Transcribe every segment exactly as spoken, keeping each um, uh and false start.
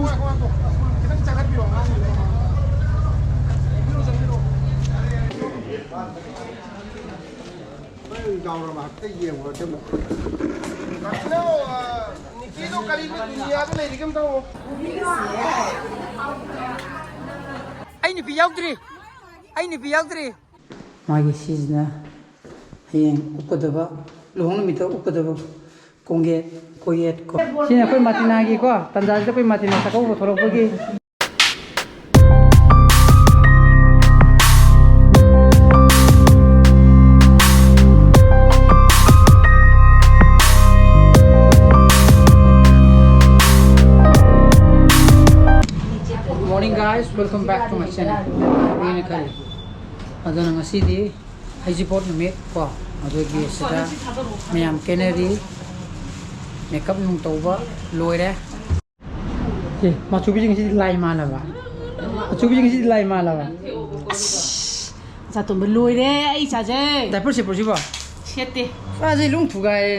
ꯈꯤꯇꯪ ꯆꯪꯍꯟꯕꯤꯔꯣ, ꯑꯉꯥꯡꯁꯤꯡꯗꯣ꯫ ꯆꯪꯕꯤꯔꯣ, ꯆꯪꯕꯤꯔꯣ꯫ ꯍꯣꯔꯦꯟ ꯅꯨꯡꯗꯥꯡꯋꯥꯏꯔꯝ ꯍꯥꯏꯐꯦꯠ ꯌꯦꯡꯉꯨꯔꯁꯤ ꯑꯃꯨꯛ꯫ ꯀꯩꯅꯣ, ꯑ, ꯅꯤꯀꯤꯗꯣ ꯀꯔꯤ ꯗꯨꯅꯤꯌꯥꯗ ꯂꯩꯔꯤꯒꯦ ꯑꯝꯇ ꯍꯪꯉꯣ꯫ ꯑꯩ ꯅꯨꯄꯤ ꯌꯥꯎꯗ꯭ꯔꯤ꯫ ꯑꯩ ꯅꯨꯄꯤ ꯌꯥꯎꯗ꯭ꯔꯤ꯫ ꯃꯥꯒꯤ ꯁꯤꯁꯤꯅ ꯍꯌꯦꯡ ꯎꯞꯀꯗꯕ, ꯂꯨꯍꯣꯡ ꯅꯨꯃꯤꯠꯇ ꯎꯞꯀꯗꯕ ꯀꯣꯡꯌꯦꯠ, ꯀꯣꯌꯦꯠ ꯀꯣ꯫ ꯁꯤꯅ ꯑꯩꯈꯣꯏ ꯃꯥꯇꯤꯅꯥꯒꯤꯀꯣ, ꯇꯟꯖꯥꯁꯤꯗ ꯑꯩꯈꯣꯏ ꯃꯥꯇꯤꯅꯥ ꯆꯥꯛꯀꯧꯕ ꯊꯣꯛꯂꯛꯄꯒꯤ꯫ Good morning guys, welcome back to my channel. ꯔꯦꯅ ꯈꯜꯂꯤ꯫ ꯑꯗꯨꯅ ꯉꯁꯤꯗꯤ ꯍꯩꯖꯤꯡꯄꯣꯠ ꯅꯨꯃꯤꯠ ꯀꯣ, ꯑꯗꯨꯒꯤ ꯁꯤꯗ ꯃꯌꯥꯝ ꯀꯦꯅꯔꯤ, ꯃꯦꯀꯞ ꯅꯨꯡ ꯇꯧꯕ ꯂꯣꯏꯔꯦ꯫ ꯑꯦ, ꯃꯆꯨꯕꯤꯁꯤꯡꯁꯤꯗꯤ ꯂꯥꯏ ꯃꯥꯜꯂꯕ? ꯃꯆꯨꯕꯤꯁꯤꯡꯁꯤꯗꯤ ꯂꯥꯏ ꯃꯥꯜꯂꯕ? ꯑꯁ, ꯏꯆꯥꯇꯣꯝꯕ ꯂꯣꯏꯔꯦ ꯑꯩ ꯏꯆꯥꯁꯦ꯫ ꯗꯥꯏꯄꯔ ꯁꯦꯠꯄ꯭ꯔꯣ ꯁꯤꯕꯣ? ꯁꯦꯠꯇꯦ꯫ ꯏꯆꯥꯁꯦ ꯂꯣꯏ ꯊꯨꯒꯥꯏꯔꯦ꯫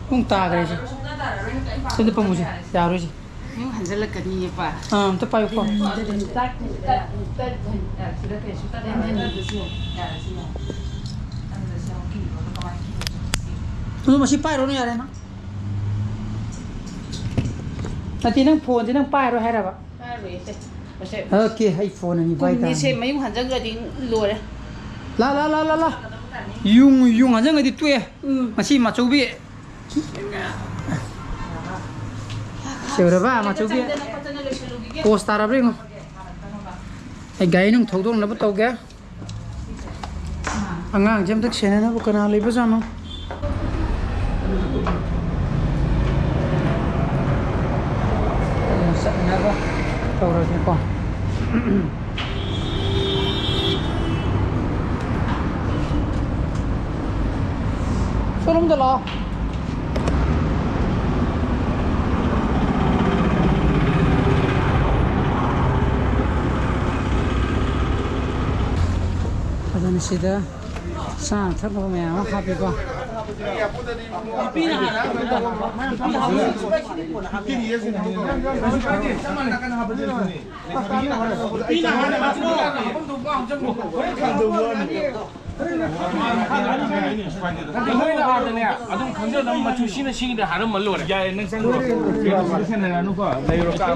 ꯂꯣꯏ ꯇꯥꯈ꯭ꯔꯦ ꯁꯤ꯫ ꯁꯤꯗ ꯄꯝꯃꯨꯁꯦ꯫ ꯌꯥꯔꯣꯏꯁꯦ꯫ ꯌꯨꯝ ꯍꯟꯖꯜꯂꯛꯀꯅꯤꯌꯦ ꯄꯥ꯫ ꯑꯥ, ꯑꯝꯇ ꯄꯥꯏꯌꯨꯀꯣ꯫ ꯑꯗꯨ ꯃꯁꯤ ꯄꯥꯏꯔꯨꯅꯨ ꯌꯥꯔꯦ ꯅꯪ꯫ ꯅꯠꯇꯦ, ꯅꯪ ꯐꯣꯟꯁꯦ ꯅꯪ ꯄꯥꯏꯔꯣꯏ ꯍꯥꯏꯔꯕ? ꯄꯥꯏꯔꯣꯏꯌꯦ, ꯁꯦ꯫ ꯃꯁꯦ꯫ ꯑꯣꯀꯦ, ꯑꯩ ꯐꯣꯟ ꯑꯅꯤ ꯄꯥꯏ ꯀꯨꯝꯅꯤ ꯁꯦ, ꯇꯥꯔꯦ꯫ ꯃꯌꯨꯡ ꯍꯟꯖꯟꯈ꯭ꯔꯗꯤ ꯂꯣꯏꯔꯦ꯫ ꯂꯥ, ꯂꯥ, ꯂꯥ, ꯂꯥ, ꯂꯥ꯫ ꯌꯨꯡ, ꯌꯨꯡ ꯍꯟꯖꯟꯈ꯭ꯔꯗꯤ ꯇꯣꯛꯑꯦ꯫ ꯎꯝ꯫ ꯃꯁꯤ ꯃꯆꯧꯕꯤ꯫ ꯁꯦ ꯎꯔꯕ, ꯃꯆꯧꯕꯤ? ꯆꯪꯗꯅ ꯈꯣꯠꯇꯅ ꯂꯣꯏꯁꯜꯂꯨꯈꯤꯒꯦ꯫ ꯄꯣꯁ ꯇꯥꯔꯕ꯭ꯔꯥ ꯌꯦꯡꯉꯣ꯫ ꯑꯩ ꯒꯥꯔꯤ ꯅꯨꯡ ꯊꯧꯗꯣꯛꯅꯕ ꯇꯧꯒꯦ꯫ ꯑꯉꯥꯡꯁꯦ ꯑꯝꯇ ꯁꯦꯟꯅꯅꯕ ꯀꯅꯥ ꯂꯩꯕꯖꯥꯠꯅꯣ? ꯆꯠꯅꯕ ꯇꯧꯔꯒꯦꯀꯣ꯫ ꯁꯣꯝꯗ ꯂꯥꯛꯑꯣ꯫ ꯑꯗꯨꯅ ꯁꯤꯗ ꯆꯥꯅ ꯊꯛꯅꯕ ꯃꯌꯥꯝ ꯑꯃ ꯍꯥꯞꯄꯤꯀꯣ꯫ ꯅꯨꯄꯤꯅ ꯍꯥꯟꯅ ꯍꯥꯞꯄꯗꯣ꯫ ꯅꯨꯄꯤꯅ ꯍꯥꯟꯅ ꯍꯥꯞꯄꯗꯣ꯫ ꯅꯨꯄꯤꯅ ꯍꯥꯟꯅ ꯍꯥꯞꯄꯗꯣ꯫ ꯃꯣꯏꯅ ꯍꯥꯟꯅꯅꯦ ꯑꯗꯨꯝ ꯈꯪꯖꯗꯕ ꯃꯆꯨ ꯁꯤꯅ ꯁꯤꯒꯤꯗ ꯍꯥꯏꯔꯝꯃ ꯂꯣꯏꯔꯦ꯫ ꯌꯥꯏꯌꯦ, ꯅꯪ ꯆꯪꯈ꯭ꯔꯣ꯫ ꯂꯩꯔꯣ, ꯀꯥ꯫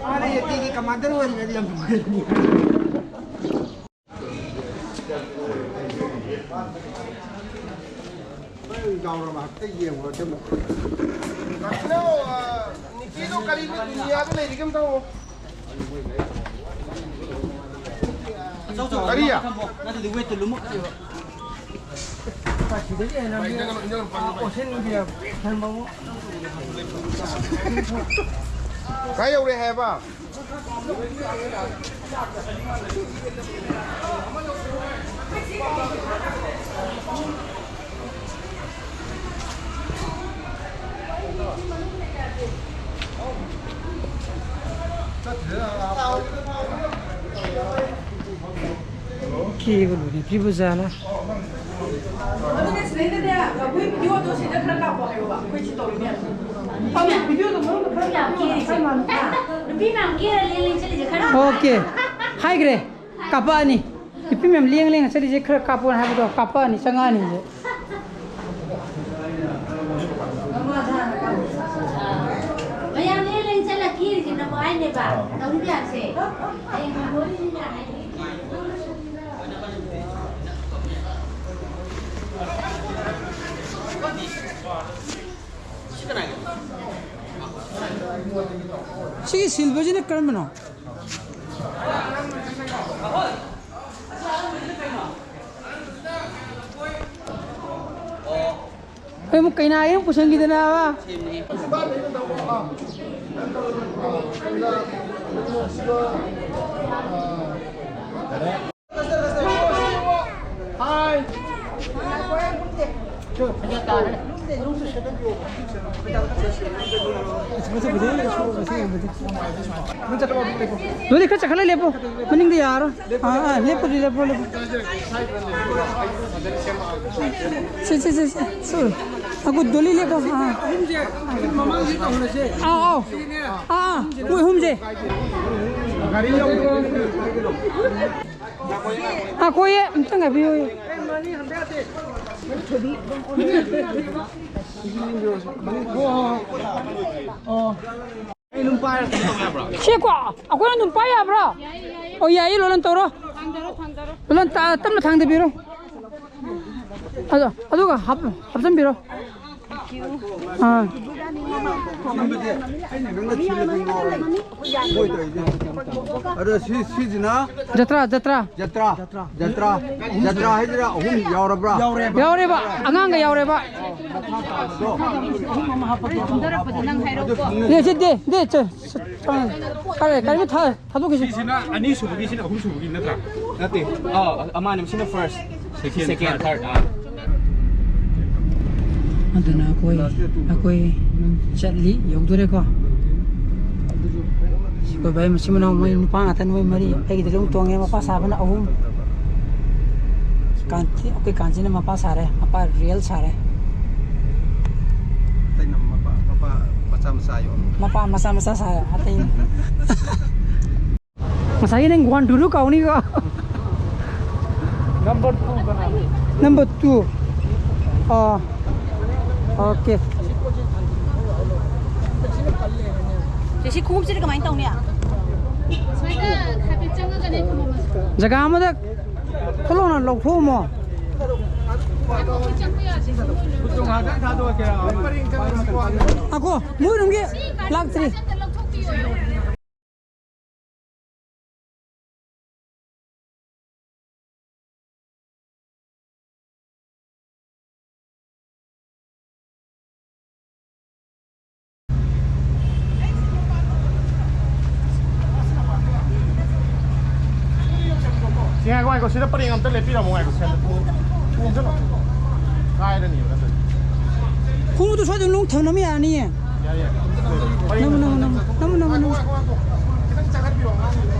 ꯃꯥꯅ ꯑꯦ ꯇꯤꯒꯤ ꯀꯃꯥꯟꯗꯔ ꯑꯣꯏꯔꯤꯉꯩꯗ ꯌꯥꯝ ꯅꯨꯡꯉꯥꯏꯔꯝꯃꯤ꯫ ꯅꯪ ꯌꯥꯎꯔꯕ ꯍꯥꯏꯐꯦꯠ ꯌꯦꯡꯉꯨꯔꯁꯦ ꯑꯃꯨꯛ꯫ ꯀꯩꯅꯣ, ꯑ, ꯅꯤꯀꯤꯗꯣ ꯀꯔꯤ ꯗꯨꯅꯤꯌꯥꯗ ꯂꯩꯔꯤꯒꯦ ꯑꯝꯇ ꯍꯪꯉꯣ꯫ ꯀꯔꯤ? ꯅꯠꯇ꯭ꯔꯗꯤ ꯋꯦꯠꯇꯣ ꯂꯨꯝꯃꯛꯀꯅꯦꯕ꯫ ꯁꯤꯗꯒꯤ ꯍꯦꯟꯅ ꯑꯣꯁꯦꯟꯒꯤ ꯊꯝꯕꯕꯨ꯫ ꯀꯥꯏ ꯌꯧꯔꯦ ꯍꯥꯏꯕ? ꯀꯦꯕ ꯂꯣꯏꯔꯦ, ꯄꯤꯕ ꯖꯥꯠꯂ? ꯑꯗꯨꯅꯦ ꯁꯤꯗꯩꯗꯅꯦ, ꯑꯩꯈꯣꯏ ꯚꯤꯗꯤꯑꯣꯗꯣ ꯁꯤꯗ ꯈꯔ ꯀꯥꯞꯄꯣ ꯍꯥꯏꯌꯣꯕ, ꯑꯩꯈꯣꯏ ꯁꯤ ꯇꯧꯔꯤ ꯃꯌꯥꯝꯁꯦ꯫ ꯐꯝꯃꯦ, ꯚꯤꯗꯤꯑꯣꯗꯣ ꯃꯅꯨꯡꯗ ꯈꯔ ꯌꯥꯝ ꯀꯥꯞꯄꯣ, ꯀꯦꯔꯤꯁꯦ꯫ ꯈꯔ ꯃꯥꯟꯅ꯫ ꯅꯨꯄꯤ ꯃꯌꯥꯝ ꯀꯦꯔ ꯂꯦꯡ ꯂꯦꯡ ꯆꯠꯂꯤꯁꯦ ꯈꯔ ꯑꯣꯀꯦ꯫ ꯍꯥꯏꯈ꯭ꯔꯦ꯫ ꯀꯥꯞꯄꯛꯑꯅꯤ꯫ ꯅꯨꯄꯤ ꯃꯌꯥꯝ ꯂꯦꯡ ꯂꯦꯡ ꯆꯠꯂꯤꯁꯦ ꯈꯔ ꯀꯥꯞꯄꯣꯅ ꯍꯥꯏꯕꯗꯣ ꯀꯥꯞꯄꯛꯑꯅꯤ, ꯆꯪꯉꯛꯑꯅꯤ ꯍꯧꯖꯤꯛ꯫ ꯃꯌꯥꯝ ꯂꯦꯡ ꯂꯦꯡ ꯆꯠꯂ ꯀꯦꯔꯤꯁꯤꯅꯕꯨ ꯍꯥꯏꯅꯦꯕ꯫ ꯇꯧꯔꯤ ꯃꯌꯥꯝꯁꯦ꯫ ꯍꯌꯦꯡ ꯃꯦꯃꯣꯔꯤꯅꯤꯅ ꯍꯥꯏꯗꯤ꯫ ꯁꯤꯒꯤ ꯁꯤꯜꯚꯔꯁꯤꯅ ꯀꯔꯝꯕꯅꯣ? ꯑꯩ ꯑꯃꯨꯛ ꯀꯩꯅꯥꯒꯤ ꯑꯃꯨꯛ ꯄꯨꯁꯟꯈꯤꯗꯅꯕ꯫ ꯍꯥꯏ꯫ ꯅꯣꯏꯗꯤ ꯈꯔ ꯆꯠꯈꯠꯂ ꯂꯦꯞꯄꯣ꯫ ꯃꯅꯤꯡꯗ ꯌꯥꯔꯣꯏ꯫ ꯑꯥ, ꯑꯥ, ꯂꯦꯞꯄꯨꯗꯤ ꯂꯦꯞꯄꯣ, ꯂꯦꯞꯄꯣ꯫ ꯁꯤ, ꯁꯤ, ꯁꯤ, ꯁꯤ, ꯁꯤ꯫ ꯑꯩꯈꯣꯏ ꯗꯣꯂꯤ ꯂꯦꯞꯄꯣ꯫ ꯑꯥ꯫ ꯑꯥꯎ, ꯑꯥꯎ꯫ ꯑꯥ, ꯑꯥ꯫ ꯃꯣꯏ ꯑꯍꯨꯝꯁꯦ꯫ ꯑꯥ, ꯀꯣꯏꯌꯦ꯫ ꯑꯝꯇ ꯉꯥꯏꯕꯤꯌꯨ꯫ ꯁꯤ ꯀꯣ ꯑꯩꯈꯣꯏꯅ ꯑꯗꯨꯝ ꯄꯥꯏ ꯌꯥꯕ꯭ꯔꯣ? ꯑꯣ, ꯌꯥꯏꯌꯦ, ꯂꯣꯂꯟ ꯇꯧꯔꯣ꯫ ꯂꯣꯂꯟ ꯇ-, ꯇꯞꯅ ꯊꯥꯡꯗꯕꯤꯔꯣ꯫ ꯑꯗꯣ, ꯑꯗꯨꯒ ꯍꯥꯞ-, ꯍꯥꯞꯆꯤꯟꯕꯤꯔꯣ꯫ ꯑꯥ꯫ ꯑꯗꯣ ꯁꯤ, ꯁꯤꯁꯤꯅ ꯖꯇ꯭ꯔꯥ, ꯖꯇ꯭ꯔꯥ꯫ ꯖꯇ꯭ꯔꯥ꯫ ꯖꯇ꯭ꯔꯥ꯫ ꯖꯇ꯭ꯔꯥ ꯍꯥꯏꯁꯤꯔꯥ ꯑꯍꯨꯝ ꯌꯥꯎꯔꯕ꯭ꯔꯥ? ꯌꯥꯎꯔꯦꯕ, ꯑꯉꯥꯡꯒ ꯌꯥꯎꯔꯦꯕ꯫ ꯗꯦ, ꯁꯤ ꯗꯦ, ꯗꯦ, ꯆ-, ꯆ-, ꯀꯔꯤ, ꯀꯔꯤꯅꯣ ꯊꯥ-, ꯊꯥꯗꯣꯛꯈꯤꯁꯤ꯫ ꯁꯤꯁꯤꯅ ꯑꯅꯤꯁꯨꯕꯒꯤ, ꯁꯤꯅ ꯑꯍꯨꯝꯁꯨꯕꯒꯤ ꯅꯠꯇ꯭ꯔꯥ? ꯅꯠꯇꯦ꯫ ꯑꯥ, ꯑꯃꯅ, ꯁꯤꯅ first, second, second, third꯫ Third, ꯑꯥ꯫ ꯑꯗꯨꯅ ꯑꯩꯈꯣꯏ, ꯑꯩꯈꯣꯏ ꯆꯠꯂꯤ, ꯌꯧꯗꯣꯔꯦꯀꯣ꯫ ꯁꯤ ꯑꯩꯈꯣꯏ ꯚꯥꯏ ꯃꯆꯤꯟ ꯃꯅꯥꯎ ꯃꯣꯏ ꯅꯨꯄꯥ ꯉꯥꯛꯇꯅꯤ, ꯃꯣꯏ ꯃꯔꯤ꯫ ꯑꯩꯒꯤꯗꯤ ꯑꯗꯨꯝ ꯇꯣꯡꯉꯦ, ꯃꯄꯥ ꯁꯥꯕꯅ ꯑꯍꯨꯝ꯫ ꯀꯥꯟꯆꯤ, ꯑꯩꯈꯣꯏ ꯀꯥꯟꯆꯤꯅ ꯃꯄꯥ ꯁꯥꯔꯦ, ꯃꯄꯥ real ꯁꯥꯔꯦ꯫ ꯑꯇꯩꯅ ꯃꯄꯥ, ꯃꯄꯥ ꯃꯆꯥ ꯃꯆꯥ ꯌꯣꯟꯕ꯫ ꯃꯄꯥ ꯃꯆꯥ ꯃꯆꯥ ꯁꯥꯔꯦ, ꯑꯇꯩ꯫ ꯉꯁꯥꯏꯒꯤ ꯅꯪ one two ꯗꯨ ꯀꯥꯎꯅꯤꯀꯣ꯫ Number two ꯀꯅꯥꯅꯣ? Number two꯫ ꯑꯣ꯫ Okay꯫ ꯁꯤ ꯈꯣꯡꯎꯞꯁꯤꯗꯤ ꯀꯃꯥꯏꯅ ꯇꯧꯅꯤ? ꯁ꯭ꯋꯥꯏꯗ ꯍꯥꯏꯐꯦꯠ ꯆꯪꯉꯒꯅꯦ ꯊꯝꯃꯝꯃꯁꯤ꯫ ꯖꯒꯥ ꯑꯃꯗ ꯊꯣꯛꯂꯛꯑꯣꯅ ꯂꯧꯊꯣꯛꯑꯝꯃꯣ꯫ ꯉꯥꯏꯈꯣ, ꯑꯩꯈꯣꯏ ꯆꯪꯕ ꯌꯥꯁꯦ ꯁꯤ ꯂꯣꯏ ꯂꯣꯏꯔꯒ꯫ ꯉꯥꯛꯇꯪ ꯊꯥꯗꯣꯛꯑꯒꯦ꯫ ꯄꯔꯦꯡ ꯆꯪꯉꯁꯤꯀꯣ꯫ ꯉꯥꯏꯈꯣ, ꯃꯣꯏꯔꯣꯝꯒꯤ ꯂꯥꯛꯇ꯭ꯔꯤ꯫ ꯑꯝꯇ ꯂꯧꯊꯣꯛꯄꯤꯌꯣ꯫ ꯁꯤ ꯉꯥꯏꯈꯣ, ꯉꯥꯏꯈꯣ, ꯁꯤꯗ ꯄꯔꯦꯡ ꯑꯝꯇ ꯂꯦꯞꯄꯤꯔꯝꯃꯣ, ꯉꯥꯏꯈꯣ, ꯁꯤꯗ ꯊꯣꯡ-, ꯊꯣꯡ ꯑꯝꯇ ꯂꯣꯟ-, ꯀꯥꯏꯔꯅꯤꯕ ꯅꯠꯇ꯭ꯔꯗꯤ꯫ ꯈꯣꯡꯎꯞꯇꯨ ꯁ꯭ꯋꯥꯏꯗ ꯅꯨꯡ ꯊꯝꯅꯕ ꯌꯥꯔꯅꯤꯌꯦ꯫ ꯌꯥꯏ, ꯌꯥꯏ꯫ ꯅꯝꯃꯨ, ꯅꯝꯃꯨ, ꯅꯝꯃꯨ, ꯅꯝꯃꯨ, ꯅꯝꯃꯨ, ꯅꯝꯃꯨ꯫ ꯉꯥꯏꯈꯣ, ꯉꯥꯏꯈꯣ, ꯉꯥꯏꯈꯣ꯫ ꯈꯤꯇꯪ ꯆꯪꯍꯟꯕꯤꯔꯣ ꯑꯉꯥꯡꯁꯤꯡꯗꯣ꯫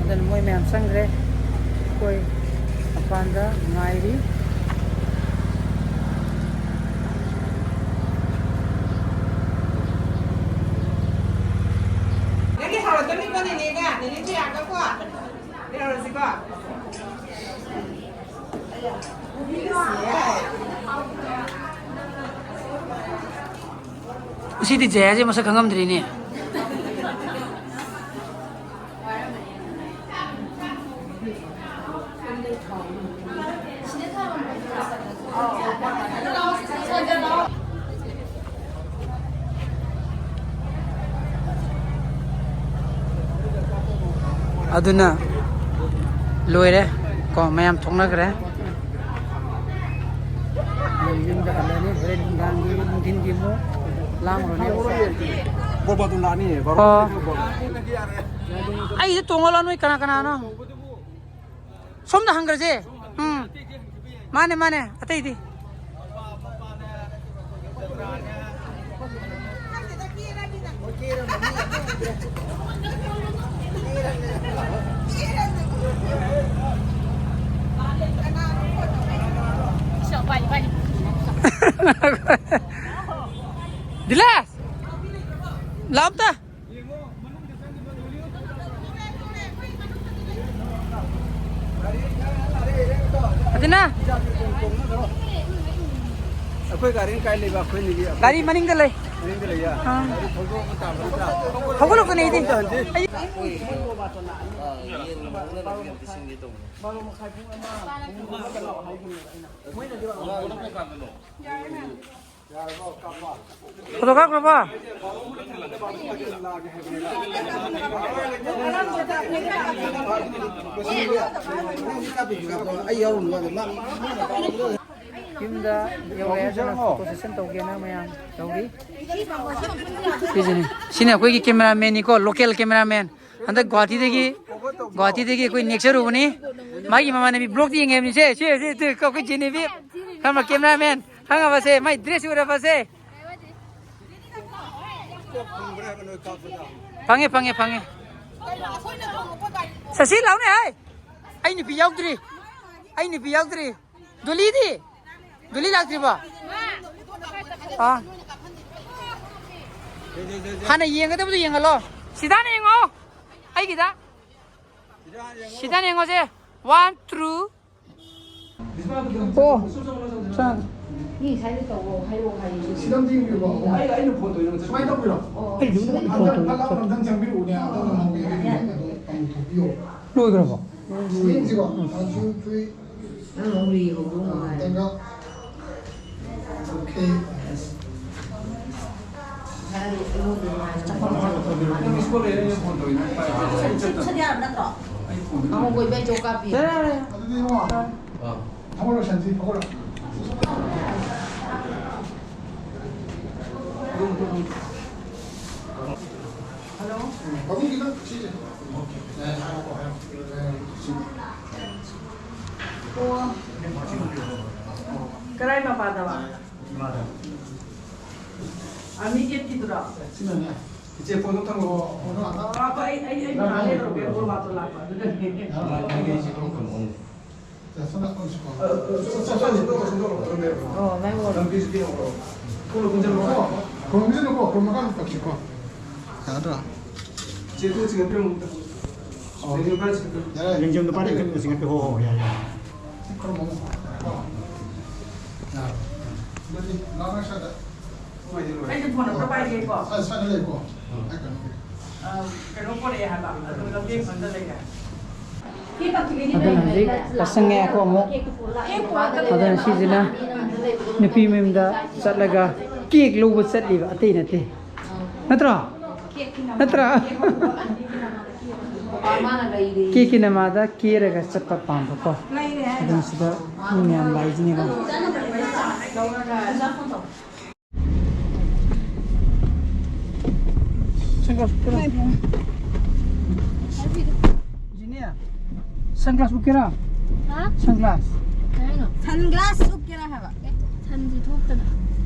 ꯑꯗꯨꯅ ꯃꯣꯏ ꯃꯌꯥꯝ ꯆꯪꯈ꯭ꯔꯦ꯫ ꯑꯩꯈꯣꯏ ꯃꯄꯥꯟꯗ ꯉꯥꯏꯔꯤ꯫ ꯅꯪꯒꯤ ꯍꯧꯔꯛꯇꯣꯔꯤꯕꯣ, ꯅꯦꯅꯦꯒ? ꯅꯦꯅꯦ ꯖꯤꯌꯥꯒꯀꯣ? ꯂꯩꯍꯧꯔꯁꯤꯀꯣ? ꯉꯁꯤꯗꯤ ꯖꯌꯥꯁꯦ ꯃꯁꯛ ꯈꯪꯉꯝꯗ꯭ꯔꯤꯅꯦ꯫ ꯑꯗꯨꯅ ꯂꯣꯏꯔꯦ ꯀꯣ, ꯃꯌꯥꯝ ꯊꯣꯛꯅꯈ꯭ꯔꯦ꯫ ꯌꯨꯝꯗ ꯍꯜꯂꯅꯤ, ꯍꯣꯔꯦꯟ ꯅꯨꯡꯗꯥꯡꯒꯤ, ꯅꯨꯡꯊꯤꯟꯒꯤ ꯑꯃꯨꯛ ꯂꯥꯡꯉꯨꯔꯅꯤ꯫ ꯕꯣꯜ ꯕꯥꯇꯣꯟ ꯂꯥꯛꯑꯅꯤ, ꯕꯥꯔꯣ ꯑꯣ꯫ ꯑꯩꯁꯦ ꯇꯣꯡꯍꯜꯂꯣ, ꯅꯣꯏ ꯀꯅꯥ ꯀꯅꯥꯅꯣ? ꯁꯣꯝꯗ ꯍꯪꯈ꯭ꯔꯁꯦ꯫ ꯎꯝ꯫ ꯃꯥꯅꯦ, ꯃꯥꯅꯦ꯫ ꯑꯇꯩꯗꯤ? ꯕꯤꯂꯥꯁ! ꯂꯥꯎꯇ! ꯑꯗꯨꯅ ꯑꯩꯈꯣꯏ ꯒꯥꯔꯤ ꯀꯥꯏ ꯂꯩꯕ? ꯑꯩꯈꯣꯏꯅꯤꯒꯤ ꯒꯥꯔꯤ ꯃꯅꯤꯡꯗ ꯂꯩ꯫ ꯃꯅꯤꯡꯗ ꯂꯩꯌꯦ? ꯑꯥ꯫ ꯒꯥꯔꯤ ꯊꯧꯗꯣꯛꯑꯒ ꯇꯥꯕ ꯅꯠꯇ꯭ꯔꯥ? ꯊꯧꯒꯠꯂꯛꯄꯅꯦ ꯑꯩꯗꯤ꯫ ꯑꯩ ꯌꯦꯟ ꯉꯧꯅ ꯂꯩꯕꯗꯤ ꯑꯝꯇ ꯁꯤꯟꯒꯦ ꯇꯧꯕꯅꯦ꯫ ꯕꯥꯔꯣ ꯃꯈꯥꯏ ꯄꯨꯡ ꯑꯃ, ꯄꯨꯡ ꯑꯃꯗ ꯂꯥꯛꯑꯣ ꯍꯥꯏꯈꯤꯕꯅꯦꯕ ꯑꯩꯅ꯫ ꯃꯣꯏꯅꯗꯤ ꯀꯅꯥ ꯀꯅꯥ ꯀꯥꯟꯗꯅꯣ? ꯐꯣꯇꯣ ꯀꯥꯞꯈ꯭ꯔꯕꯣ? ꯌꯨꯝꯗ ꯌꯧꯔꯦ, ꯑꯗꯨꯅ ꯐꯣꯇꯣ ꯁꯦꯁꯟ ꯇꯧꯒꯦꯅ ꯃꯌꯥꯝ ꯇꯧꯔꯤ꯫ ꯁꯤꯁꯤꯅꯤ, ꯁꯤꯅ ꯑꯩꯈꯣꯏꯒꯤ ꯀꯦꯃꯦꯔꯥꯃꯦꯟꯅꯤꯀꯣ, ꯂꯣꯀꯦꯜ ꯀꯦꯃꯦꯔꯥꯃꯦꯟ꯫ ꯍꯟꯗꯛ ꯒꯨꯍꯥꯇꯤꯗꯒꯤ, ꯒꯨꯍꯥꯇꯤꯗꯒꯤ ꯑꯩꯈꯣꯏ ꯅꯦꯛꯆꯔꯨꯕꯅꯤ꯫ ꯃꯥꯒꯤ ꯃꯃꯥꯟꯅꯕꯤ ꯕ꯭ꯂꯣꯛꯇ ꯌꯦꯡꯉꯦ ꯍꯥꯏꯕꯅꯤ꯫ ꯁꯦ, ꯁꯦ, ꯁꯦ, ꯑꯩꯈꯣꯏ ꯖꯦꯅꯦꯕꯤ ꯈꯪꯕ꯭ꯔꯥ? ꯀꯦꯃꯦꯔꯥꯃꯦꯟ ꯈꯪꯉꯕ? ꯁꯦ, ꯃꯥꯏ ꯗ꯭ꯔꯦꯁ ꯎꯔꯕ ꯁꯦ? ꯐꯪꯉꯦ, ꯐꯪꯉꯦ, ꯐꯪꯉꯦ꯫ ꯁꯁꯤ ꯂꯥꯎꯅꯦ ꯍꯥꯏ꯫ ꯑꯩ ꯅꯨꯄꯤ ꯌꯥꯎꯗ꯭ꯔꯤ꯫ ꯑꯩ ꯅꯨꯄꯤ ꯌꯥꯎꯗ꯭ꯔꯤ꯫ ꯗꯣꯂꯤꯗꯤ? ꯗꯣꯂꯤ ꯂꯥꯛꯇ꯭ꯔꯤꯕꯣ? ꯑꯥ꯫ ꯍꯥꯟꯅ ꯌꯦꯡꯒꯗꯕꯗꯣ ꯌꯦꯡꯍꯜꯂꯣ꯫ ꯁꯤꯗꯥꯅ ꯌꯦꯡꯉꯣ꯫ ꯑꯩꯒꯤꯗ꯫ ꯁꯤꯗꯥꯅ ꯌꯦꯡꯉꯣꯁꯦ꯫ One, two꯫ ꯑꯣ꯫ ꯆꯥ꯫ ꯃꯤ ꯁ꯭ꯋꯥꯏꯗ ꯇꯧꯔꯣ, ꯍꯥꯏꯔꯛꯑꯣ ꯍꯥꯏꯌꯦ꯫ ꯁꯤꯗ ꯑꯝꯇ ꯌꯦꯡꯕꯤꯌꯨꯀꯣ꯫ ꯑꯩ, ꯑꯩꯅ ꯐꯣꯟ ꯇꯧꯔꯤꯅꯣ꯫ ꯁꯨꯃꯥꯏꯅ ꯇꯧꯕꯤꯔꯣ꯫ ꯑꯣ꯫ ꯑꯩ ꯌꯨꯝꯗ ꯐꯣꯟ ꯍꯟꯗꯛ ꯇꯧꯔꯤꯅꯣ꯫ ꯐꯠ ꯂꯥꯎꯅ ꯑꯝꯇꯪ ꯆꯪꯕꯤꯔꯛꯎꯅꯦ꯫ ꯑꯗꯨꯒ ꯉꯥꯎꯕꯤꯒꯦ꯫ ꯑꯗꯨꯒ ꯑꯃꯨꯛ ꯊꯣꯛꯄꯤꯌꯣ꯫ ꯂꯣꯏꯈ꯭ꯔꯕꯣ? ꯌꯦꯡꯁꯤꯀꯣ꯫ One, two, three꯫ ꯅꯪ ꯑꯃꯨꯛ ꯂꯤꯍꯧꯗꯧ ꯃꯥꯜꯂꯦ꯫ ꯑꯝꯇꯪꯒ꯫ Okay꯫ ꯉꯁꯥꯏ ꯑꯩꯉꯣꯟꯗ ꯅꯨꯡꯉꯥꯏꯅ ꯆꯠꯐꯝ ꯆꯠꯐꯝ ꯃꯥꯜꯂꯦ꯫ ꯁꯠ, ꯁꯠ ꯌꯥꯔꯕ ꯅꯠꯇ꯭ꯔꯣ? ꯑꯃꯨꯛ ꯑꯣꯏꯕ ꯑꯩ ꯖꯣꯕ ꯀꯥꯔꯗ ꯄꯤ꯫ ꯑꯗꯨꯗꯤ ꯏꯕꯨꯡꯉꯣ꯫ ꯑꯥ꯫ ꯍꯧꯒꯠꯂꯣ, ꯁꯟꯊꯤ, ꯍꯧꯒꯠꯂꯣ꯫ ꯍꯜꯂꯣ꯫ ꯄꯥꯕꯨꯡ ꯈꯤꯇꯪ ꯁꯤꯁꯦ꯫ ꯑꯣꯀꯦ꯫ ꯑꯦ, ꯍꯥꯏꯔꯛꯑꯣ, ꯍꯥꯏꯔꯛꯑꯣ꯫ ꯑꯦ, ꯁꯤ꯫ ꯑꯣ꯫ ꯀꯔꯥꯏ ꯃꯄꯥꯗꯕ? ꯏꯃꯥꯗ꯫ ꯑꯥꯔꯃꯤ ꯒꯦꯠꯀꯤꯗꯨꯔꯣ? ꯁꯤꯅꯅꯦ꯫ ꯏꯆꯦ, ꯐꯣꯟꯗꯣ ꯊꯝꯃꯣ꯫ ꯑꯣ, ꯐꯣꯟꯗꯣ ꯑꯥꯗ꯫ ꯑꯥ, ꯑꯩ, ꯑꯩ, ꯑꯩ ꯃꯄꯥꯟ ꯂꯩꯔꯨꯔꯒꯦ, ꯕꯣꯔ ꯃꯥꯇꯣꯟ ꯂꯥꯛꯄ ꯑꯗꯨꯗꯅꯦ꯫ ꯌꯥꯔꯦ, ꯌꯥꯔꯦ, ꯌꯥꯔꯦ꯫ ꯑꯣ, ꯅꯪ ꯑꯣꯏꯔꯣ꯫ ꯈꯣꯡ ꯈꯨꯟꯖꯜꯂꯨꯀꯣ, ꯈꯣꯡ ꯃꯈꯥꯗ ꯇꯧꯁꯤꯀꯣ꯫ ꯌꯥꯗ꯭ꯔꯣ? ꯌꯥꯔꯦ꯫ ꯂꯦꯡꯖꯨꯝꯗꯣ ꯄꯥꯏꯔ ꯈꯤꯇꯪ ꯆꯤꯡꯈꯠꯄꯤꯌꯨ꯫ ꯍꯣ, ꯍꯣ, ꯌꯥꯔꯦ, ꯌꯥꯔꯦ꯫ ꯌꯥꯔꯦ꯫ ꯑꯗꯨꯗꯤ ꯂꯥꯛꯑꯣ ꯁ꯭ꯋꯥꯏꯗ꯫ ꯑꯩꯁꯨ ꯐꯣꯟ ꯑꯝꯇ ꯄꯥꯏꯒꯦꯀꯣ꯫ ꯑ, ꯁ꯭ꯋꯥꯏꯗ ꯂꯩꯀꯣ꯫ ꯑ, ꯀꯩꯅꯣꯒꯤ꯫ ꯑ, ꯀꯩꯅꯣ ꯄꯣꯔꯛꯑꯦ ꯍꯥꯏꯕ, ꯑꯗꯨ ꯂꯝꯕꯦꯟ ꯈꯣꯡꯗ ꯂꯩꯔꯦ꯫ ꯑꯗꯨꯅ ꯍꯧꯖꯤꯛ ꯄꯁꯪ ꯉꯥꯏꯈꯣ ꯑꯃꯨꯛ꯫ ꯑꯗꯨꯅ ꯁꯤꯁꯤꯅ ꯅꯨꯄꯤ ꯃꯌꯨꯝꯗ ꯆꯠꯂꯒ ꯀꯦꯛ ꯂꯧꯕ ꯆꯠꯂꯤꯕ, ꯑꯇꯩ ꯅꯠꯇꯦ꯫ ꯅꯠꯇ꯭ꯔꯣ? ꯅꯠꯇ꯭ꯔꯥ? ꯀꯦꯛꯀꯤ ꯅꯃꯥꯗ ꯀꯦꯔꯒ ꯆꯠꯄ ꯄꯥꯝꯕꯀꯣ꯫ ꯑꯗꯨꯅ ꯁꯤꯗ ꯃꯤ ꯃꯌꯥꯝ ꯂꯥꯛꯏꯁꯤꯅꯦꯕ꯫ ꯁꯟꯒ꯭ꯂꯥꯁ ꯎꯞꯀꯦꯔꯥ? ꯖꯤꯅꯤꯌꯥ, ꯁꯟꯒ꯭ꯂꯥꯁ ꯎꯞꯀꯦꯔꯥ? ꯍꯥ? ꯁꯟꯒ꯭ꯂꯥꯁ꯫ ꯀꯩ ꯍꯥꯏꯅꯣ? ꯁꯟꯒ꯭ꯂꯥꯁ ꯎꯞꯀꯦꯔꯥ ꯍꯥꯏꯕ? ꯑꯦ, ꯁꯟꯁꯦ ꯊꯣꯛꯇꯅ꯫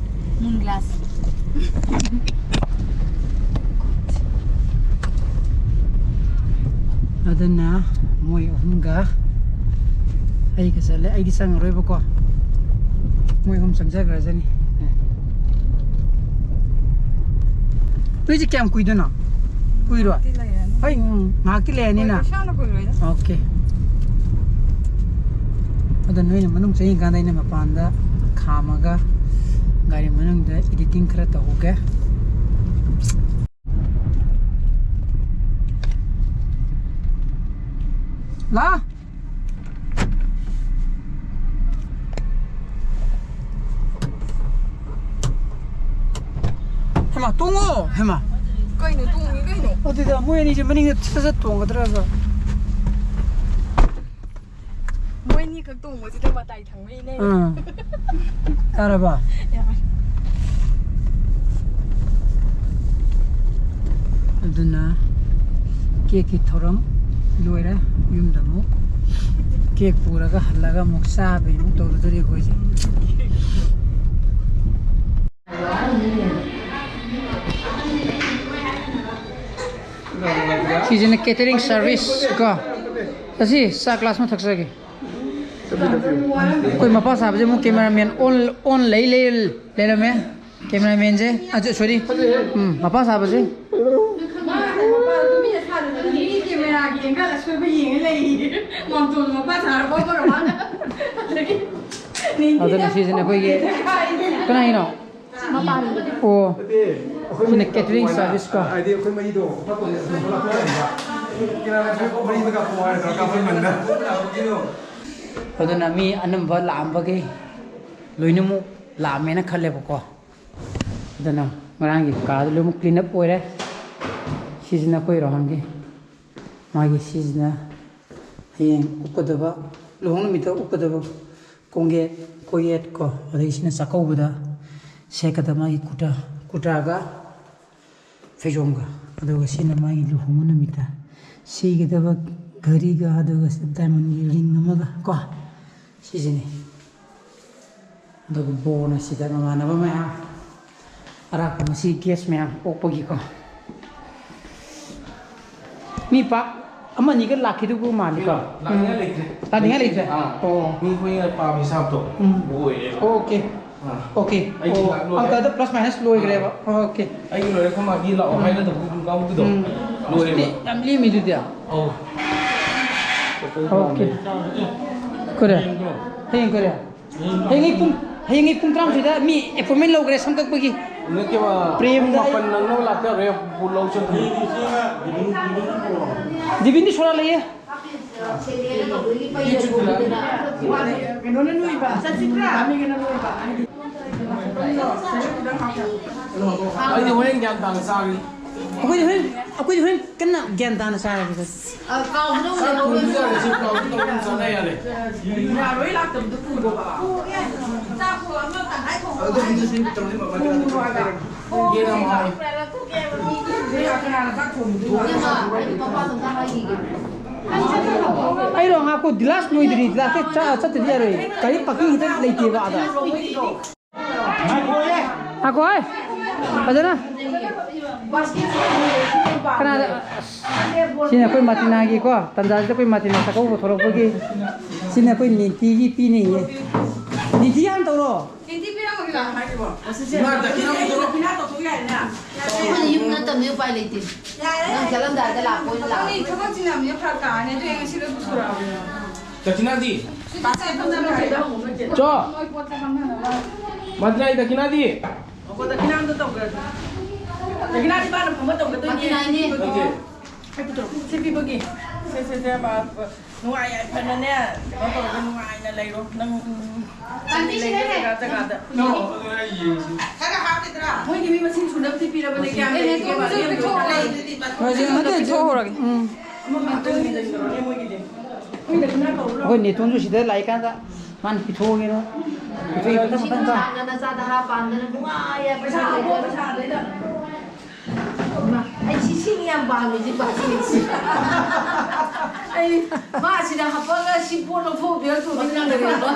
Moon glass. ꯑꯗꯨꯅ ꯃꯣꯏ ꯑꯍꯨꯝꯒ ꯑꯩꯒ ꯆꯠꯂꯦ꯫ ꯑꯩꯗꯤ ꯆꯪꯉꯔꯣꯏꯕꯀꯣ, ꯃꯣꯏ ꯑꯍꯨꯝ ꯆꯪꯖꯈ꯭ꯔꯖꯅꯤ꯫ ꯅꯣꯏꯁꯦ ꯀꯌꯥꯝ ꯀꯨꯏꯗꯣꯏꯅꯣ? ꯀꯨꯏꯔꯣꯏ? ꯉꯥꯏꯍꯥꯛꯇꯤ ꯂꯩꯔꯅꯤ꯫ ꯍꯣꯏ, ꯎꯝ, ꯉꯥꯏꯍꯥꯛꯇꯤ ꯂꯩꯔꯅꯤꯅ꯫ ꯀꯩꯁꯨ ꯌꯥꯝꯅ ꯀꯨꯏꯔꯣꯏꯗ꯫ ꯑꯣꯀꯦ꯫ ꯑꯗꯣ ꯅꯣꯏꯅ ꯃꯅꯨꯡ ꯆꯪꯉꯤꯀꯥꯟꯗ ꯑꯩꯅ ꯃꯄꯥꯟꯗ ꯈꯥꯝꯃꯒ ꯒꯥꯔꯤ ꯃꯅꯨꯡꯗ editing ꯈꯔ ꯇꯧꯍꯧꯒꯦ꯫ ꯂꯥ! ꯍꯦꯃꯥ, ꯇꯣꯡꯉꯣ! ꯍꯦꯃꯥ! ꯀꯩꯅꯣ, ꯇꯣꯡꯉꯤ ꯀꯩꯅꯣ? ꯑꯗꯨꯗ ꯃꯣꯏ ꯑꯅꯤꯁꯦ ꯃꯅꯤꯡꯗ ꯁꯠ ꯁꯠ ꯇꯣꯡꯒꯗ꯭ꯔꯕ? ꯃꯣꯏ ꯑꯅꯤꯈꯛ ꯇꯣꯡꯕꯁꯤꯗ ꯃꯇꯥꯏ ꯊꯪꯕꯩꯅꯦ꯫ ꯑꯥ꯫ ꯌꯥꯔꯕ? ꯌꯥꯔꯦ꯫ ꯑꯗꯨꯅ ꯀꯦꯛꯀꯤ ꯊꯧꯔꯝ ꯂꯣꯏꯔꯦ꯫ ꯌꯨꯝꯗ ꯑꯃꯨꯛ ꯀꯦꯛ ꯄꯨꯔꯒ ꯍꯜꯂꯒ ꯑꯃꯨꯛ ꯆꯥꯕꯒꯤ ꯑꯃꯨꯛ ꯇꯧꯔꯨꯗꯣꯔꯤ ꯑꯩꯈꯣꯏꯁꯦ꯫ ꯁꯤꯁꯤꯅ catering service ꯀꯣ꯫ ꯑꯁꯤ ꯆꯥ glass ꯑꯃ ꯊꯛꯆꯒꯦ꯫ ꯑꯩꯈꯣꯏ ꯃꯄꯥ ꯁꯥꯕꯁꯦ ꯑꯃꯨꯛ cameraman on, on ꯂꯩ, ꯂꯩ, ꯂꯩꯔꯝꯃꯦ꯫ Cameramanꯁꯦ, ꯑ, sorry꯫ ꯎꯝ, ꯃꯄꯥ ꯁꯥꯕꯁꯦ꯫ ꯃꯥꯅ ꯃꯄꯥꯗꯣ ꯇꯨꯃꯤꯟꯅ ꯁꯥꯗꯅ ꯃꯤꯒꯤ cameraꯒꯤ angle ꯑꯁꯣꯏꯕ ꯌꯦꯡꯉ ꯂꯩꯔꯤ꯫ ꯃꯥꯝꯇꯣꯟ ꯃꯄꯥ ꯁꯥꯔꯕ ꯑꯣꯏꯔ ꯃꯥꯅ꯫ ꯑꯗꯒꯤ ꯑꯗꯨꯅ ꯁꯤꯁꯤꯅ ꯑꯩꯈꯣꯏꯒꯤ ꯀꯅꯥꯒꯤꯅꯣ? ꯃꯄꯥꯟꯒꯤ꯫ ꯑꯣ, ꯁꯤꯅ catering service ꯀꯣ꯫ ꯍꯥꯏꯗꯤ ꯑꯩꯈꯣꯏ ꯃꯩꯗꯣ ꯃꯔꯤꯗ ꯀꯥꯞꯄꯛꯑꯣ ꯍꯥꯏꯔꯒ ꯀꯥꯞꯍꯟꯕꯅꯤꯅ꯫ ꯑꯗꯨꯅ ꯃꯤ ꯑꯅꯝꯕ ꯂꯥꯛꯑꯝꯕꯒꯤ ꯂꯣꯏꯅꯃꯛ ꯂꯥꯛꯑꯝꯃꯦꯅ ꯈꯜꯂꯦꯕꯀꯣ꯫ ꯑꯗꯨꯅ ꯉꯔꯥꯡꯒꯤ ꯀꯥꯗ ꯂꯣꯏꯅꯃꯛ clean up ꯑꯣꯏꯔꯦ꯫ ꯁꯤꯁꯤꯅ ꯑꯩꯈꯣꯏ ꯔꯣꯍꯟꯒꯤ, ꯃꯥꯒꯤ ꯁꯤꯁꯤꯅ ꯍꯌꯦꯡ ꯎꯞꯀꯗꯕ, ꯂꯨꯍꯣꯡ ꯅꯨꯃꯤꯠꯇ ꯎꯞꯀꯗꯕ ꯀꯣꯡꯌꯦꯠ, ꯀꯣꯌꯦꯠ ꯀꯣ, ꯑꯗꯒꯤ ꯁꯤꯅ ꯆꯥꯛꯀꯧꯕꯗ ꯁꯦꯠꯀꯗꯕ ꯃꯥꯒꯤ ꯀꯨꯔꯇꯥ, ꯀꯨꯔꯇꯥꯒ ꯐꯩꯖꯣꯝꯒ, ꯑꯗꯨꯒ ꯁꯤꯅ ꯃꯥꯒꯤ ꯂꯨꯍꯣꯡꯕ ꯅꯨꯃꯤꯠꯇ ꯁꯤꯒꯗꯕ ꯘꯔꯤꯒ, ꯑꯗꯨꯒ diamondꯒꯤ ring ꯑꯃꯒ ꯀꯣ, ꯁꯤꯁꯤꯅꯤ꯫ ꯑꯗꯨꯒ ꯕꯣꯔꯅ ꯁꯤꯗ ꯃꯃꯥꯟꯅꯕ ꯃꯌꯥꯝ, ꯑꯔꯥꯛꯄ ꯉꯁꯤ guest ꯃꯌꯥꯝ ꯑꯣꯛꯄꯒꯤꯀꯣ꯫ ꯃꯤ ꯄꯥꯛ ꯑꯃ ꯑꯅꯤꯒ ꯂꯥꯛꯈꯤꯗꯧꯕ ꯃꯥꯜꯂꯤꯀꯣ꯫ ꯂꯥꯛꯅꯤꯡꯉꯥꯏ ꯎꯝ꯫ ꯂꯩꯇ꯭ꯔꯦ꯫ ꯂꯥꯛꯅꯤꯡꯉꯥꯏ ꯂꯩꯇ꯭ꯔꯦ? ꯑꯥ꯫ ꯑꯣ꯫ ꯃꯤ ꯑꯩꯈꯣꯏꯅ ꯄꯥꯝꯃꯤ ꯍꯤꯁꯥꯞꯇꯣ ꯎꯝ꯫ ꯑꯣꯏꯔꯦꯕ꯫ ꯑꯣꯀꯦ꯫ ꯑꯥ꯫ ꯑꯣꯀꯦ꯫ ꯑꯩꯒꯤ ꯑꯣ, ꯂꯥꯛ ꯂꯣꯏꯔꯦ꯫ ꯑꯪꯀꯜꯗ plus minus ꯂꯣꯏꯈ꯭ꯔꯦꯕ꯫ ꯑꯥ꯫ ꯑꯣꯀꯦ꯫ ꯑꯩꯒꯤ ꯂꯣꯏꯔꯦ, ꯑꯩꯈꯣꯏ ꯃꯥꯒꯤ ꯂꯥꯛꯑꯣ ꯎꯝ꯫ ꯍꯥꯏꯒꯗꯕ ꯀꯥꯡꯕꯨꯗꯣ ꯎꯝ꯫ ꯂꯣꯏꯔꯦꯕ꯫ ꯌꯥꯝ ꯂꯦꯝꯃꯤ ꯑꯗꯨꯗꯤ꯫ ꯑꯧ꯫ ꯑꯣꯀꯦ꯫ ꯀꯔꯦ? ꯍꯌꯦꯡ ꯀꯔꯦ? ꯍꯌꯦꯡ ꯑꯌꯨꯛ ꯄꯨꯡ, ꯍꯌꯦꯡ ꯑꯌꯨꯛ ꯄꯨꯡ ꯇꯔꯥꯃꯥꯊꯣꯏꯗ ꯃꯤ appointment ꯂꯧꯈ꯭ꯔꯦ ꯁꯝ ꯀꯛꯄꯒꯤ꯫ ꯅꯠꯇꯦꯕ, ꯄ꯭ꯔꯦꯝꯗ ꯄꯨꯡ ꯃꯥꯄꯟ ꯅꯪꯅꯕ ꯂꯥꯛꯄ ꯌꯥꯔꯣꯏ, ꯄꯨ ꯂꯧ ꯆꯠꯇꯣꯏꯅꯤ꯫ ꯗꯤꯕꯤꯟꯗꯤ ꯁꯣꯔꯥ ꯂꯩꯌꯦ꯫ ꯀꯩꯅꯣꯅ ꯅꯣꯏꯕ, ꯆꯠꯁꯤꯕ꯭ꯔꯥ? ꯑꯩꯗꯤ ꯍꯣꯔꯦꯟ ꯒ꯭ꯌꯥꯟ ꯇꯥꯅ ꯆꯥꯒꯅꯤ꯫ ꯑꯩꯈꯣꯏꯗꯤ ꯍꯣꯔꯦꯟ, ꯑꯩꯈꯣꯏꯗꯤ ꯍꯣꯔꯦꯟ ꯀꯟꯅ ꯒ꯭ꯌꯥꯟ ꯇꯥꯅ ꯆꯥꯔꯒꯦ꯫ ꯑ, ꯀꯥꯎꯕꯗ ꯆꯥꯛ ꯊꯣꯡꯕ ꯌꯥꯔꯦ, ꯁꯤ ꯄ꯭ꯂꯥꯎꯁꯤ ꯇꯧꯔꯒ ꯑꯗꯨꯝ ꯆꯥꯅ ꯌꯥꯔꯦ꯫ ꯌꯥꯔꯣꯏ, ꯂꯥꯛꯇꯕꯗꯣ ꯄꯨꯔꯣꯕ꯫ ꯆꯥꯛꯇꯣ ꯑꯃ ꯇꯪꯈꯥꯏ ꯊꯣꯡꯉꯣ꯫ ꯑꯗꯨ ꯍꯧꯖꯤꯛ ꯁꯤ ꯇꯧꯔꯗꯤ ꯃꯃꯥ ꯄꯨꯔꯣꯕ ꯍꯥꯏꯕ꯫ ꯌꯦꯟ ꯑꯃ ꯍꯥꯎꯋꯤ꯫ ꯀꯅꯥꯅ ꯆꯥꯛ ꯊꯣꯡꯕꯗꯨ? ꯏꯕꯦꯝꯃ, ꯑꯩ ꯃꯄꯥꯗꯣ ꯑꯝꯇ ꯍꯥꯏꯈꯤꯒꯦ꯫ ꯑꯩꯔꯣ, ꯉꯥꯏꯈꯣ, ꯒꯤꯂꯥꯁ ꯂꯣꯏꯗ꯭ꯔꯤ, ꯒꯤꯂꯥꯁꯇ ꯆꯥ ꯆꯠꯇꯗꯤ ꯌꯥꯔꯣꯏ꯫ ꯒꯥꯔꯤ ꯄꯥꯔꯀꯤꯡ ꯈꯤꯇꯪ ꯂꯩꯇꯦꯕ ꯑꯥꯗ꯫ ꯉꯥꯏꯈꯣꯍꯦ꯫ ꯐꯖꯅ꯫ ꯀꯅꯥꯗ? ꯑꯁ, ꯁꯤꯅ ꯑꯩꯈꯣꯏ ꯃꯥꯇꯤꯅꯥꯒꯤꯀꯣ, ꯇꯟꯖꯥꯁꯤꯗ ꯑꯩꯈꯣꯏ ꯃꯥꯇꯤꯅꯥ ꯆꯥꯛꯀꯧꯕ ꯊꯣꯛꯂꯛꯄꯒꯤ꯫ ꯁꯤꯅ ꯑꯩꯈꯣꯏ ꯅꯤꯇꯤꯒꯤ ꯄꯤꯅꯤꯌꯦ꯫ ꯅꯤꯇꯤ ꯍꯥꯟꯅ ꯇꯧꯔꯣ꯫ ꯏꯃꯥ, ꯗꯈꯤꯅꯥ ꯑꯃꯨꯛ ꯇꯧꯔꯣ꯫ ꯑꯩꯈꯣꯏꯗꯤ ꯌꯨꯝ ꯅꯠꯇꯕꯅꯤꯅ ꯎꯄꯥꯏ ꯂꯩꯇꯦ꯫ ꯅꯪ ꯆꯠꯂꯝꯗꯥꯏꯗ ꯂꯥꯛꯄ ꯑꯣꯏꯅ ꯂꯥꯛꯑꯣ꯫ ꯊꯕꯛ ꯆꯤꯟꯅꯕꯅꯤꯅ ꯐꯔꯛ ꯇꯥꯔꯅꯤ, ꯑꯗꯨ ꯑꯩ ꯉꯁꯤꯗ ꯄꯨꯊꯣꯔꯛꯑꯕꯅꯦ꯫ ꯗꯈꯤꯅꯥꯗꯤ? ꯆꯣ꯫ ꯃꯗ꯭ꯔꯥꯏ ꯗꯈꯤꯅꯥꯗꯤ? ꯑꯣ, ꯗꯈꯤꯅꯥ ꯑꯝꯇ ꯇꯧꯈ꯭ꯔꯁꯤ꯫ ꯗꯈꯤꯅꯥꯗꯤ ꯃꯥꯅ ꯐꯝꯕ ꯇꯧꯒꯗꯣꯏꯅꯦ꯫ ꯃꯗ꯭ꯔꯥꯏꯅꯦ꯫ ꯅꯠꯇꯦ꯫ ꯁꯤ ꯄꯤꯕꯒꯤ ꯁꯦ ꯁꯦ ꯁꯦ ꯅꯨꯡꯉꯥꯏ ꯌꯥꯏꯐꯅꯅꯦ, ꯀꯩꯅꯣ ꯇꯧꯔꯒ ꯅꯨꯡꯉꯥꯏꯅ ꯂꯩꯔꯣ ꯅꯪ꯫ ꯂꯩꯔ ꯖꯒꯥ ꯖꯒꯥꯗ ꯃꯣꯏꯒꯤ ꯃꯤ ꯃꯁꯤꯡ ꯁꯨꯅꯕꯗꯤ ꯄꯤꯔꯕꯅꯦ꯫ ꯀꯌꯥꯝ ꯂꯩꯒꯦꯕ? ꯍꯧꯖꯤꯛ ꯅꯠꯇꯦ, ꯊꯣꯛꯍꯧꯔꯒꯦ꯫ ꯎꯝ꯫ ꯑꯩꯈꯣꯏ ꯅꯦꯇꯣꯟꯁꯨ ꯁꯤꯗ ꯂꯥꯛꯏꯀꯥꯟꯗ ꯃꯥꯅ ꯄꯤꯊꯣꯛꯑꯒꯦꯔꯣ? ꯄꯤꯊꯣꯛꯑꯒꯦ, ꯃꯊꯪ, ꯃꯊꯪ ꯆꯥ꯫ ꯅꯆꯥꯗ ꯍꯥꯔ ꯄꯥꯟꯗꯅ ꯅꯨꯡꯉꯥꯏ ꯌꯥꯏꯐꯅ ꯂꯩꯖꯔꯣ꯫ ꯑꯩ ꯁꯤ, ꯁꯤꯅꯤ ꯌꯥꯝ ꯄꯥꯝꯃꯤꯁꯤ, ꯄꯥꯁꯤꯁꯤ꯫ ꯑꯩ ꯃꯥꯁꯤꯗ ꯍꯥꯞꯄꯒ ꯁꯤ ꯄꯣꯠ ꯂꯧꯊꯣꯛꯄꯤꯔꯛꯇ꯭ꯔꯗꯤ ꯈꯪꯗ꯭ꯔꯦꯕ꯫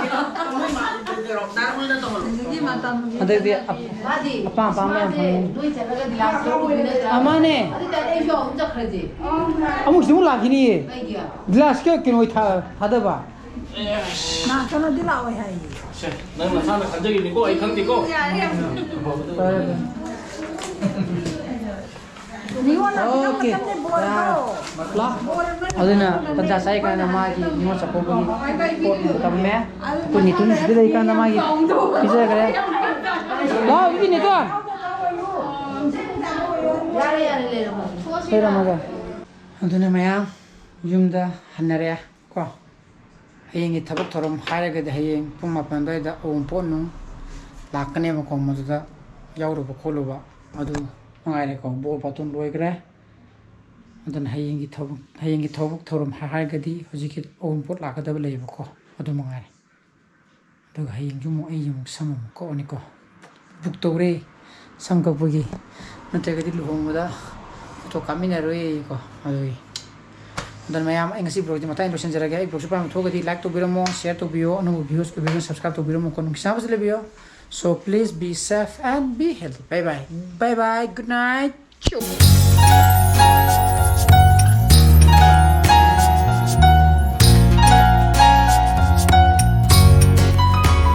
ꯍꯟꯗꯛꯇꯤ ꯑꯞ-, ꯃꯥꯗꯤ ꯑꯄꯥꯝ ꯑꯄꯥꯝꯕ ꯌꯥꯝ ꯃꯥꯁꯦ ꯐꯪꯉꯦ꯫ ꯅꯣꯏ ꯆꯠꯂꯒ ꯒꯤꯂꯥꯁ ꯂꯧꯔꯨꯗꯣꯏ ꯅꯠꯇ꯭ꯔꯥ? ꯑꯃꯅꯦ꯫ ꯑꯗꯨ ꯇꯥꯔꯗꯤ ꯑꯩꯁꯨ ꯑꯃꯨꯛ ꯆꯠꯈ꯭ꯔꯁꯦ꯫ ꯑꯃꯨꯛ ꯁꯤꯗ ꯑꯃꯨꯛ ꯂꯥꯛꯈꯤꯅꯤꯌꯦ꯫ ꯀꯩꯒꯤ? ꯒꯤꯂꯥꯁꯀ ꯀꯩꯅꯣ ꯊꯥ-, ꯊꯥꯗꯕ꯫ ꯂꯥꯛꯇꯅꯗꯤ ꯂꯥꯛꯑꯣꯏ ꯍꯥꯏꯌꯦ꯫ ꯁꯦ, ꯅꯪ ꯅꯁꯥꯅ ꯈꯟꯖꯈꯤꯕꯅꯤꯀꯣ, ꯑꯩ ꯈꯪꯗꯦꯀꯣ꯫ ꯌꯥꯔꯦ, ꯌꯥꯔꯦ꯫ ꯐꯔꯦ, ꯐꯔꯦ꯫ ꯅꯤꯉꯣꯜ ꯂꯥꯛꯄꯤꯅ ꯑꯣꯀꯦ꯫ ꯃꯇꯝꯗꯤ ꯕꯣꯔꯗꯣ꯫ ꯂꯥ-, ꯑꯗꯨꯅ ꯇꯟꯖꯥ ꯆꯥꯏ ꯀꯥꯟꯗ ꯃꯥꯒꯤ ꯅꯤꯉꯣꯜ ꯆꯥꯛꯀꯧꯕꯒꯤ ꯄꯣꯠ ꯑꯃ ꯇꯝꯃꯦ꯫ ꯑꯩꯈꯣꯏ ꯅꯤꯇꯨꯅ ꯁꯤꯗ ꯂꯩ ꯀꯥꯟꯗ ꯃꯥꯒꯤ ꯄꯤꯖꯈ꯭ꯔꯦ꯫ ꯂꯥꯎ, ꯑꯗꯨꯗꯤ ꯅꯤꯇꯣꯟ꯫ ꯌꯥꯔꯦ, ꯌꯥꯔꯦ, ꯂꯩꯔꯝꯃꯣ꯫ ꯂꯩꯔꯝꯃꯒꯦ꯫ ꯑꯗꯨꯅ ꯃꯌꯥꯝ ꯌꯨꯝꯗ ꯍꯟꯅꯔꯦ ꯀꯣ꯫ ꯍꯌꯦꯡꯒꯤ ꯊꯕꯛ ꯊꯧꯔꯝ ꯍꯥꯏꯔꯒꯗꯤ ꯍꯌꯦꯡ ꯄꯨꯡ ꯃꯥꯄꯟ ꯑꯗꯨꯋꯥꯏꯗ ꯑꯋꯨꯟꯄꯣꯠ ꯅꯨꯡ ꯂꯥꯛꯀꯅꯦꯕꯀꯣ, ꯃꯗꯨꯗ ꯌꯥꯎꯔꯨꯕ ꯈꯣꯠꯂꯨꯕ ꯑꯗꯨ ꯃꯉꯥꯏꯔꯦꯀꯣ꯫ ꯕꯣꯔ ꯕꯥꯇꯣꯟ ꯂꯣꯏꯈ꯭ꯔꯦ꯫ ꯑꯗꯨꯅ ꯍꯌꯦꯡꯒꯤ ꯊꯕꯛ, ꯍꯌꯦꯡꯒꯤ ꯊꯕꯛ ꯊꯧꯔꯝ ꯍꯥꯏꯔꯒꯗꯤ ꯍꯧꯖꯤꯛꯀꯤ ꯑꯋꯨꯟꯄꯣꯠ ꯂꯥꯛꯀꯗꯕ ꯂꯩꯌꯦꯕꯀꯣ, ꯑꯗꯨ ꯃꯉꯥꯏꯔꯦ꯫ ꯑꯗꯨꯒ ꯍꯌꯦꯡꯁꯨ ꯑꯃꯨꯛ ꯑꯩꯁꯦ ꯑꯃꯨꯛ ꯁꯝ ꯑꯃꯨꯛ ꯀꯛꯑꯅꯤꯀꯣ꯫ ꯕꯨꯛ ꯇꯧꯔꯦ ꯁꯝ ꯀꯛꯄꯒꯤ, ꯅꯠꯇ꯭ꯔꯒꯗꯤ ꯂꯨꯍꯣꯡꯕꯗ ꯐꯣꯇꯣ ꯀꯥꯞꯃꯤꯟꯅꯔꯣꯏꯌꯦꯀꯣ꯫ ꯑꯗꯨꯒꯤ ꯑꯗꯨꯅ ꯃꯌꯥꯝ, ꯑꯩ ꯉꯁꯤ ꯕ꯭ꯂꯣꯒꯁꯦ ꯃꯇꯥꯡ ꯂꯣꯏꯁꯤꯟꯖꯔꯒꯦ꯫ ꯑꯩ ꯕ꯭ꯂꯣꯒꯁꯦ ꯑꯄꯥꯝꯕ ꯊꯣꯛꯑꯒꯗꯤ ꯂꯥꯏꯛ ꯇꯧꯕꯤꯔꯝꯃꯣ, ꯁꯤꯌꯔ ꯇꯧꯕꯤꯌꯣ, ꯑꯅꯧꯕ ꯚ꯭ꯌꯨꯁ ꯑꯣꯏꯕꯤꯔꯒꯅ ꯁꯕꯁꯀ꯭ꯔꯥꯏꯕ ꯇꯧꯕꯤꯔꯝꯃꯣꯀꯣ꯫ ꯅꯨꯡꯁꯤꯅꯕꯁꯨ ꯂꯩꯕꯤꯌꯣ꯫ So please be safe and be healthy. Bye bye. Bye bye. Good night.